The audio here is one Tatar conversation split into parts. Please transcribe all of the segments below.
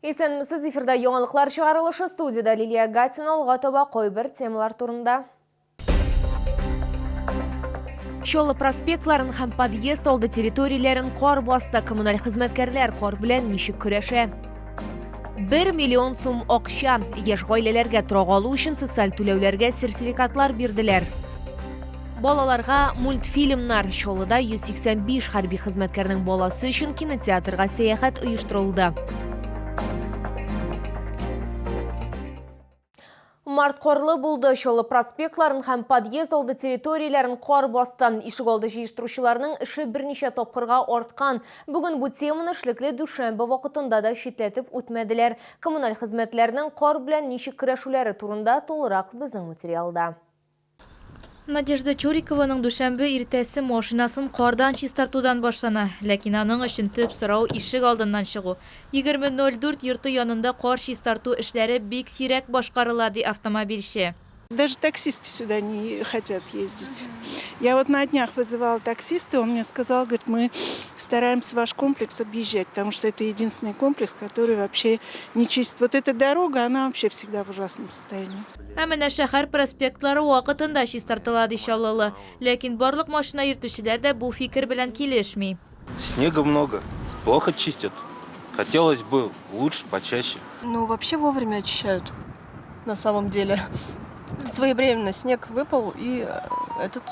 Исәнмесез, эфирда яңалыклар чыгарылышы, студиядә Лилия Гатина, алга таба кайбер темалар турында. Чаллы проспектларын һәм подъезд алды территорияләрен кар басты. Коммуналь хезмәткәрләр кар белән ничек көрәшә? 1 миллион сум акча. Яшь гаиләләргә торак алу өчен социаль түләүләргә сертификатлар бирделәр. Балаларга мультфильмнар. Чаллыда 185 хәрби хезмәткәрнең баласы өчен кинотеатрга сәяхәт оештырылды. Март карлы булды. Чаллы проспектларын һәм подъезд алды территорияләрен кар басты. Ишегалды җыештыручыларның эше берничә тапкырга арткан. Бүген бу теманы эшлекле дүшәмбе вакытында да читләтеп үтмәделәр. Коммуналь хезмәтләрнең кар белән ничек көрәшүләре турында тулырак безнең материалда. Надежда Чурикованың дүшәмбе иртәсе машинасын кардан чистартудан башлана. Ләкин аның өчен төп сорау ишек алдыннан чыгу. 20.04 йорты янында кар чистарту эшләре бик сирәк башкарыла, ди автомобильче. Даже таксисты сюда не хотят ездить. Я вот на днях вызывала таксиста, он мне сказал, говорит, мы стараемся ваш комплекс объезжать, потому что это единственный комплекс, который вообще не чистит. Вот эта дорога, она вообще всегда в ужасном состоянии. Ә менә шәһәр проспектлары вакытында чистартыла, ди чаллылы. Ләкин барлык машина йөртүчеләр дә бу фикер белән килешми. Снега много, плохо чистят. Хотелось бы лучше, почаще. Ну, вообще вовремя очищают, на самом деле. Своевременно снег выпал и э, этот...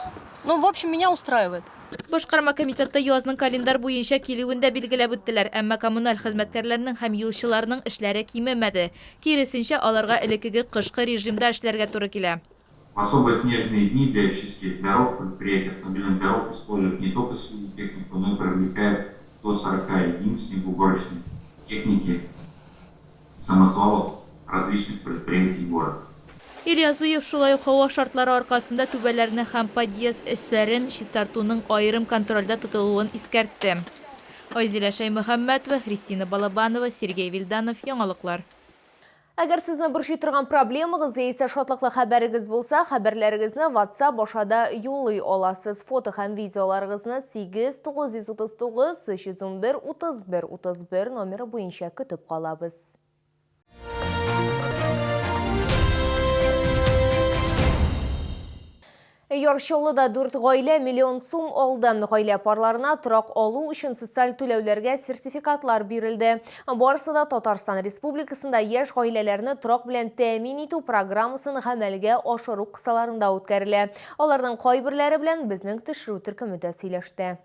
Ну, в общем, меня устраивает. Башкарма комитетта язның календарь буенча килүен дә билгеләп үттеләр, әмма коммуналь хезмәткәрләрнең һәм юлчыларның эшләре кимемәде. Киресенчә, аларга элеккеге кышкы режимда эшләргә туры килә. В особо снежные дни для очистки дорог предприятия автомобильных дорог используют не только свою технику, но и привлекают до 40 единиц снегоуборочной техники, самосвалов различных предприятий города. Илья Зуев шулай ук һава шартлары аркасында түбәләрне һәм подъезд өсләрен чистартуның аерым контрольдә тотылуын искәртте. Айзилә Шәймөхәммәтова, Христина Балабанова, Сергей Вильданов, Яңалыклар. Әгәр сезне борчый торган проблемагыз яисә шатлыклы хәбәрегез булса, хәбәрләрегезне WhatsApp аша да юллый аласыз. Фото һәм видеоларыгызны 8 939 311 31 31 номеры буенча көтеп калабыз. Яр Чаллыда дүрт гаилә миллион сум алды. Гаилә парларына торак алу өчен социаль түләүләргә сертификатлар бирелде. Барысы да Татарстан Республикасында яшь гаиләләрне торак белән тәэмин итү программасын гамәлгә ашыру кысаларында үткәрелә. Аларның кайберләре белән безнең төшерү төркеме дә сөйләште.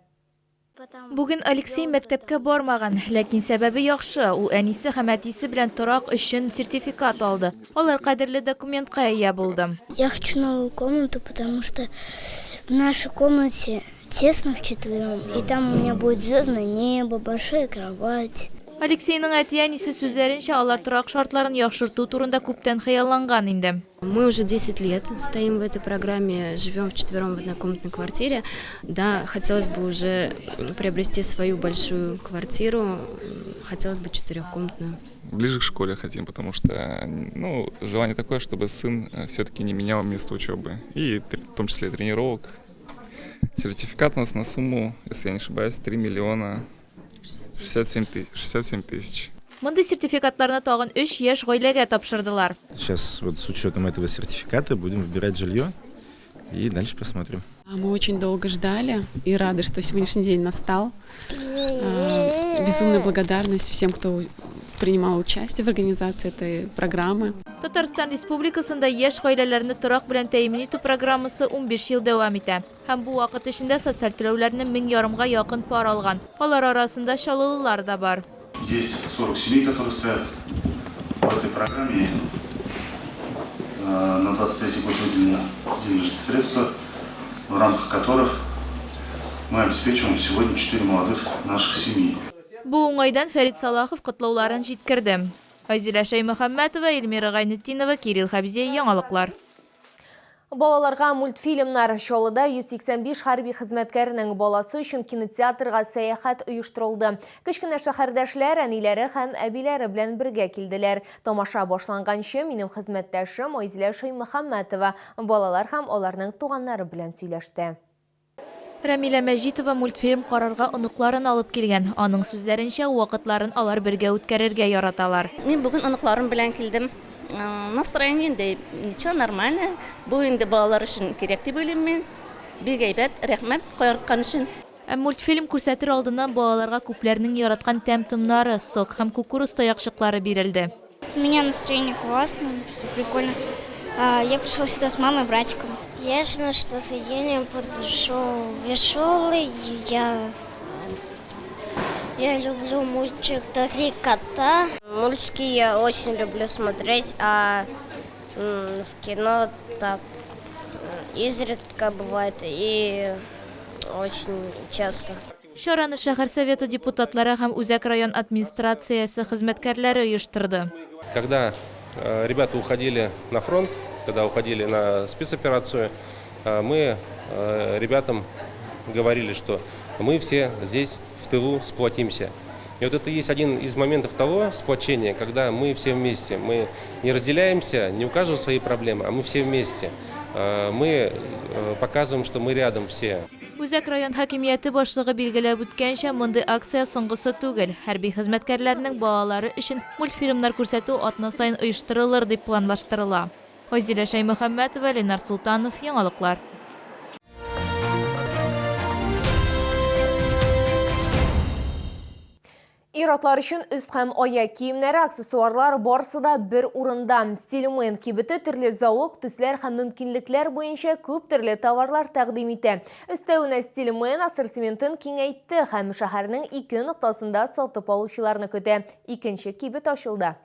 Бүген Алексей мәктәпкә бармаган, ләкин сәбәбе яхшы, ул әнисе һәм әтисе белән торак өчен сертификат алды. Алар кадерле документка ия булды. Я хочу новую комнату, потому что в нашей комнате тесно вчетвером, и там у меня будет звездное небо, большая кровать. Алексейның әти-әнисе сүзләренчә, алар торак шартларын яхшырту турында күптән хыялланган инде. Мы уже 10 лет стоим в этой программе, живем вчетвером в однокомнатной квартире. Да, хотелось бы уже приобрести свою большую квартиру, хотелось бы четырехкомнатную. Ближе к школе хотим, потому что, ну, желание такое, чтобы сын э, все-таки не менял место учебы. И в том числе тренировок. Сертификат у нас на сумму, если я не ошибаюсь, 3 миллиона 67 67 тысяч. Мондый сертификатларны тагын өч яшь гаиләгә тапшырдылар. Сейчас вот с учетом этого сертификата будем выбирать жилье и дальше посмотрим. А мы очень долго ждали и рады, что сегодняшний день настал. А, безумная благодарность всем, кто принимал участие в организации этой программы. Татарстан Республикасында яшь гаиләләрне торак белән тәэмин итү программасы 15 ел дәвам итә. Һәм бу вакыт эчендә социаль түләүләрне 1000 ярымга якын пар алган. Алар арасында чаллылылар да бар. Есть 40 семей, которые стоят в этой программе. Э, на 23 год выделено денежные средства, в рамках которых мы обеспечиваем сегодня 4 молодых наших семей. Бу уңайдан Фәрит Салахов котлауларын җиткерде. Айзилә Шәймөхәммәтова, Эльмира Гайнетдинова, Кирилл Хәбзиев, Яңалыклар. Балаларга мультфильмнар. Чаллыда 185 хәрби хезмәткәрнең баласы өчен кинотеатрга сәяхәт оештырылды. Кечкенә шәһәрдәшләр әниләре һәм әбиләре белән бергә килделәр. Тамаша башланганчы минем хезмәттәшем Айзилә Шәймөхәммәтова балалар һәм аларның туганнары белән сөйләште. Рәмилә Мәҗитова мультфильм карарга оныкларын алып килгән. Аның сүзләренчә, вакытларын алар бергә үткәрергә яраталар. Мин бүген оныкларым белән килдем. Настроение инде ничего, нормально. Бу инде балалар өчен кирәк дип уйлыйм мин. Бик әйбәт, рәхмәт кайгырткан өчен. Ә мультфильм күрсәтер алдыннан балаларга күпләрнең яраткан тәм-томнары, сок һәм кукуруз таякчыклары бирелде. У меня настроение классное, все прикольно. Я пришел сюда с мамой и братиком. Ясно, что настроение подошел веселый. Я люблю мультик «Три кота». Мультики я очень люблю смотреть, а в кино так изредка бывает и очень часто. Чараны шәһәр Советы депутатлары һәм Үзәк район администрациясе хезмәткәрләре оештырды. Когда ребята уходили на фронт, когда уходили на спецоперацию, мы ребятам говорили, что мы все здесь в тылу сплотимся. И вот это и есть один из моментов того сплочения, когда мы все вместе, мы не разделяемся, не у каждого свои проблемы, а мы все вместе. Мы показываем, что мы рядом все. Үзәк район хакимияте башлыгы билгеләп үткәнчә, мондый акция соңгысы түгел. Хәрби хезмәткәрләрнең балалары өчен мультфильмнар күрсәтү атна саен оештырылыр дип планлаштырыла. Айзилә Шәймөхәммәтова, Ленар Султанов, Яңалыклар. Ир-атлар өчен өс һәм аяк киемнәре, аксессуарлар барысы да бер урында. Стильмен кибете төрле зәвык, төсләр һәм мөмкинлекләр буенча күп төрле товарлар тәкъдим итә. Өстәвенә Стильмен ассортиментын киңәйтте һәм шәһәрнең ике ноктасында сатып алучыларны көтә. Икенче кибет ачылды.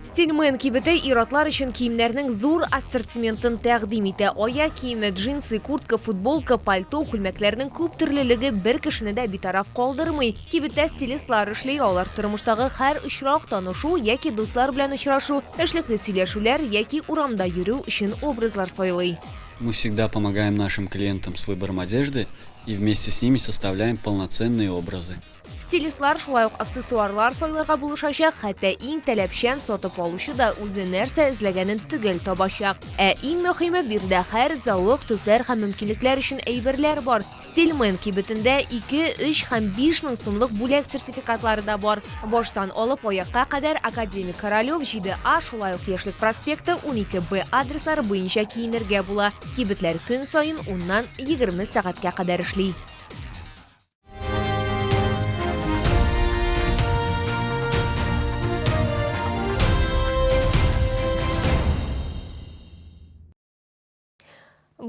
Стильмен кибете ир-атлар өчен киемнәрнең зур ассортиментын тәкъдим итә. Аяк киеме, джинсы, куртка, футболка, пальто, күлмәкләрнең күп төрлелеге бер кешене дә битараф калдырмый. Кибеттә стилистлар эшли, алар тормыштагы һәр очрак, танышу яки дуслар белән очрашу, эшлекле сөйләшүләр яки урамда йөрү өчен образлар сайлый. Мы всегда помогаем нашим клиентам с выбором одежды и вместе с ними составляем полноценные образы. Стилистлар шулай ук аксессуарлар сайларга булышачак, хәтта иң таләпчән сатып алучы да үзе нәрсә эзләгәнен төгәл табачак. Ә иң мөһиме, биредә һәр зәвык, төсләр һәм мөмкинлекләр өчен әйберләр бар. Стильмен кибетендә 2, 3 һәм 5 мең сумлык бүләк сертификатлары да бар. Баштан алып аякка кадәр Академик Королев 7А, шулай ук Яшьлек проспекты 12Б адреслары буенча киенергә була. Кибетләр көн саен уннан 20 сәгатькә кадәр эшли.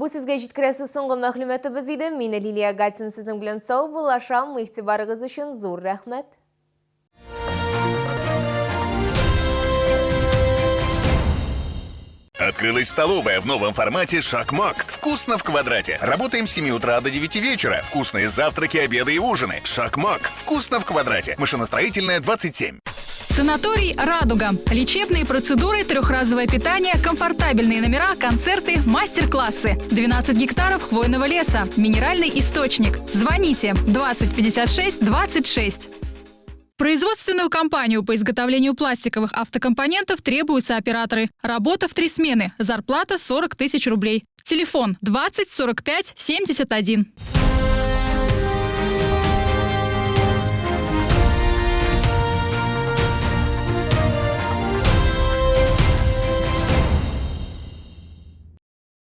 Бу сезгә җиткерәсе соңгы мәгълүматыбыз иде. Мин Лилия Гатин сезнең белән сау булашам. Игътибарыгыз өчен зур рәхмәт. Открылась столовая в новом формате «Шакмак». Вкусно в квадрате. Работаем с 7 утра до 9 вечера. Вкусные завтраки, обеды и ужины. «Шакмак». Вкусно в квадрате. Машиностроительная, 27. Санаторий «Радуга». Лечебные процедуры, трехразовое питание, комфортабельные номера, концерты, мастер-классы. 12 гектаров хвойного леса. Минеральный источник. Звоните 20 56 26. Производственную компанию по изготовлению пластиковых автокомпонентов требуются операторы. Работа в три смены. Зарплата 40 тысяч рублей. Телефон 20 45 71.